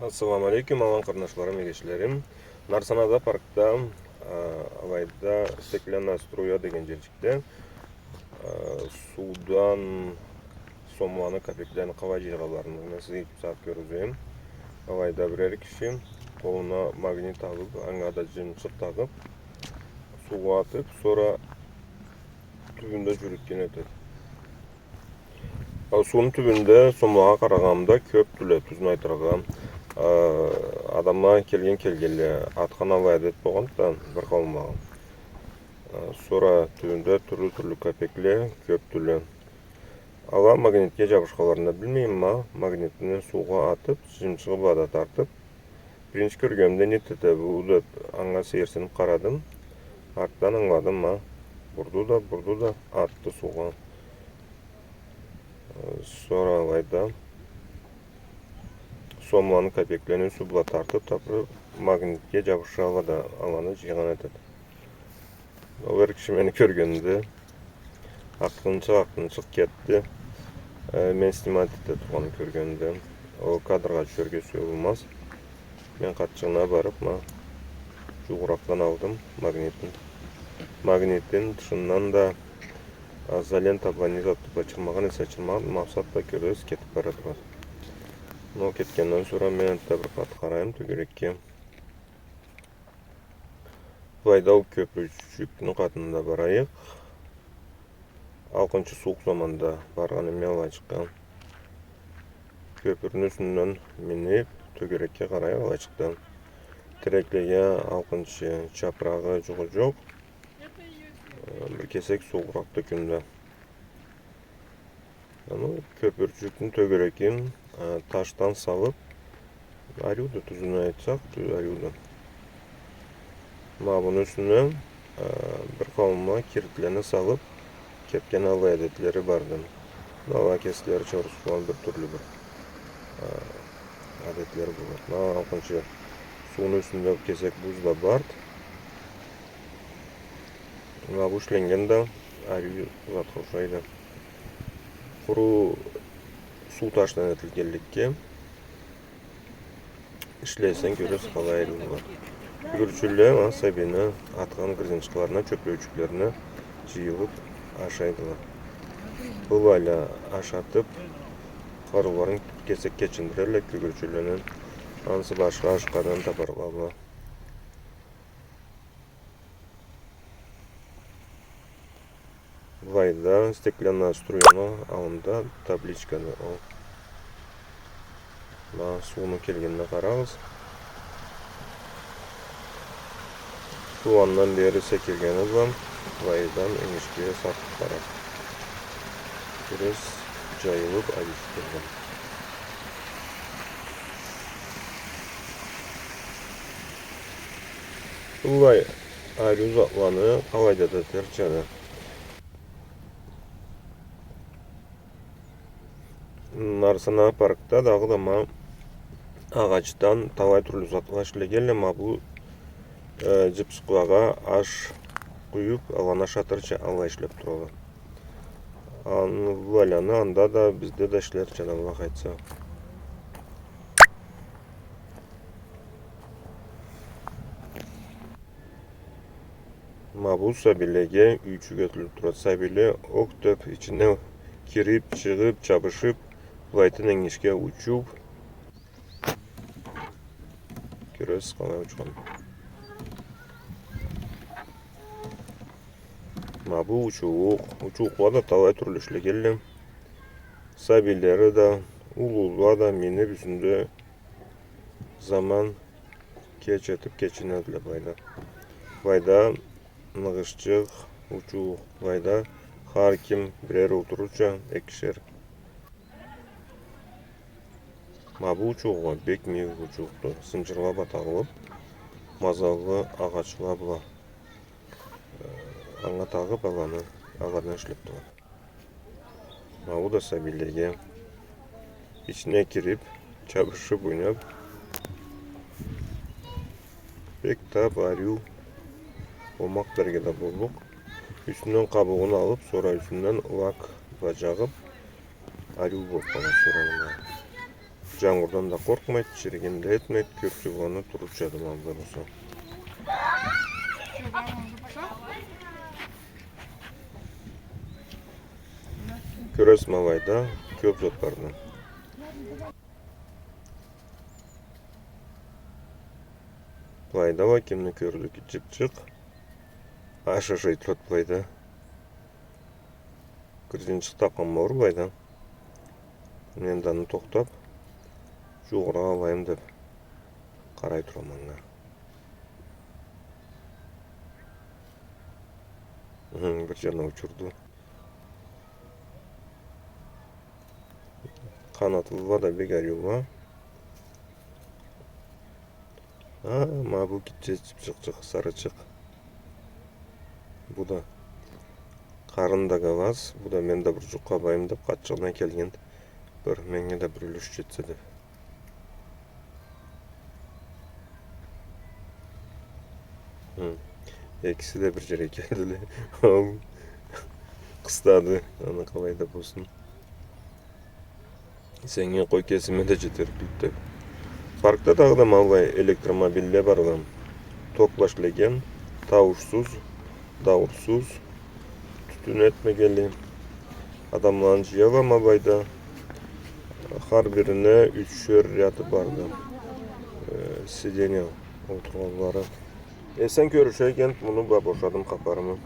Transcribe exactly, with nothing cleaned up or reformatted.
Ассаламу алейкум, алан къарнашларым, эгечлерим. Нарсанада паркда, а, алайда стеклянная струя деген джерчикде, а, суудан сомланы, капеклени къалай джыйгъанларын мен сизге бусагъат кёргюзейим. Алайда бирер киши къолуна магнит алыб, анга да джыйымчыкъ тагъыб, суугъа атыб, сора тюбюнде джюрютген этеди. А, сууну тюбюнде сомлагъа къарагъанымда кёб тюлдю, тюзюн айтыргъа. А, адамла келген келгенле, атхан алай адет болгъанды да бир къауумлагъа. А, сора тюбюнде тюрлю-тюрлю капекле кёб тюлдю. Ала магнитге джабышханларын да билмейме, ма, магнитни суугъа атыб, джыйымчыгъы бла да тартыб, биринчи кёргенимде, не этеди бу деб, анга сейирсиниб къарадым. Артдан ангыладым, ма, бурду да, бурду да, атды суугъа. Э, сора алайда сомланы, капеклени суу бла тартыб, тапырыб, магнитге джабышханла да аланы джыйгъан этеди. Ол эр киши мени кёргенинде, акъырынчыкъ, акъырынчыкъ кетди. Э, мен снимать эте тургъанын кёргенинде, ол кадргъа тюшерге сюе болмаз. Мен къатчыгъына барыб, ма, джууукъракъдан алдым магнитин. Магнитин тышындан да, а, изолента бла, не зат бла чырмагъан эсе чырмагъан, макъсат да кёресиз, кетиб бара турады. Но кетгенден сора мен да бир къат къарайым тёгерекге. Былайда ол кёпюрчюкню къатында барайыкъ. Алкъынчы сууукъ заманда баргъаным мен алайчыкъгъа. Кёпюрню юсюнден миниб, тёгерекге къарайыкъ алайчыкъдан. Тереклеге алкъынчы, чапырагъы джугъу джокъ. Э, бир кесек сууукъракъды кюн да. Аны кёпюрчюкню тёгерегин, э, ташдан салыб, ариуду, тюзюн айтсакъ, тю-, ариуду. Ма муну юсюне, э, бир къауумла киритлени салыб кетген алай адетлери барды. Ала кеслерича орусла бир тюрлю бир, э, адетлери болады. Ма алкъынчы сууну юсюнде бир кесек буз да барды. Ма бу ишленнген да ариу затха ушайды. Къуру суу ташдан этилгенликге, ишлесенг, кёресиз, къалай ариу болады. Кёгюрчюнле, ма, сабийни атхан гырджынчыкъларына, чёплеучюклерине джыйылыб ашайдыла. Былайла ашатыб, къарыуларын кесек кечиндирелле кёгюрчюнлени, ансы башха ашхадан табарыкъла бла. Былайда стеклянная струяны аллында табличкады ол. Ма сууну келгенине къарагъыз. Суу андан бери секиргени бла былайдан энгишге саркъыб барады. Бираз джайылыб, алышыб тургъан. Быллай ариу затланы къалайда да этерча да. Нарсана паркда дагъыда ма агъачдан талай тюрлю затла ишлегенле, ма бу, э, джыпчыкълагъа аш къуюб, аланы ашатырча алай ишлеб туралла. Аны былайланы анда да, бизде да ишлерча да, Аллах айтса. Ма бу сабийлеге юйчюк этилиб турады. Сабийле окъ деб ичине кириб, чыгъыб, чабышыб, былайдан энгишге учуб. Кёресиз, къалай учхан. Ма бу учуукъ, учуукъла да талай тюрлю ишлегенле. Сабийлери да, уллула да миниб юсюнде заман кеч этиб кечинедиле былайда. Былайда ныгъышчыкъ учуукъ, былайда хар ким бирер олтурурча, экишер. Ма бу учуукъла бек мийик учуукъду. Сынджырла бла тагъылыб, мазаллы агъачла бла, э, анга тагъыб аланы, алардан ишлеб турады. Ма бу да сабийлеге. Ичине кириб, чабышыб, ойнаб. Бек таб ариу, омакъ дерге да боллукъ. Юсюнден къабугъун алыб, сора юсюнден лак бла джагъыб, ариу болуб къалады сора ма. Джангурдан да къоркъмайды, чиригин да этмейди, кёрчюк, аны тургъузады малда болса. Кёресиз, ма былайда кёб зат барды. Былайда уа кимни кёрдю ки, джыкъ-джыкъ. Ашай турады былайда. Кырджынчыкъ тапхан болур былайда. Мен да аны тохтаб, джууугъуракъ алайым деб, къарай турама анга. Хы, бир джанына учурду. Къанатлыла да бек ариу уа. А, ма бу гитче чыпчыкъчыкъ, сарычыкъ. Бу да къарны да къабаз, бу да мен да бир джукъ къабайым деб, къатчыгъына келгенди. Бир меннге да бир юлюш джетсе деб. Хы. Экиси да бир джерге келдиле. Ау. Къыстады. Аны къалай да болсун. Сеннге къой, кесиме да джетер бийик деб. Паркда дагъыда ма былай электромобилле барла. Ток бла ишлеген, тауушсуз, дауурсуз, тютюн этмегенли. Адамланы джыяла ма былайда. Хар бирине ючюшер ряды барды. Э, сиденья олтургъанлары. Эсен кёрюшейик энди, муну бла бошадым хапарымы.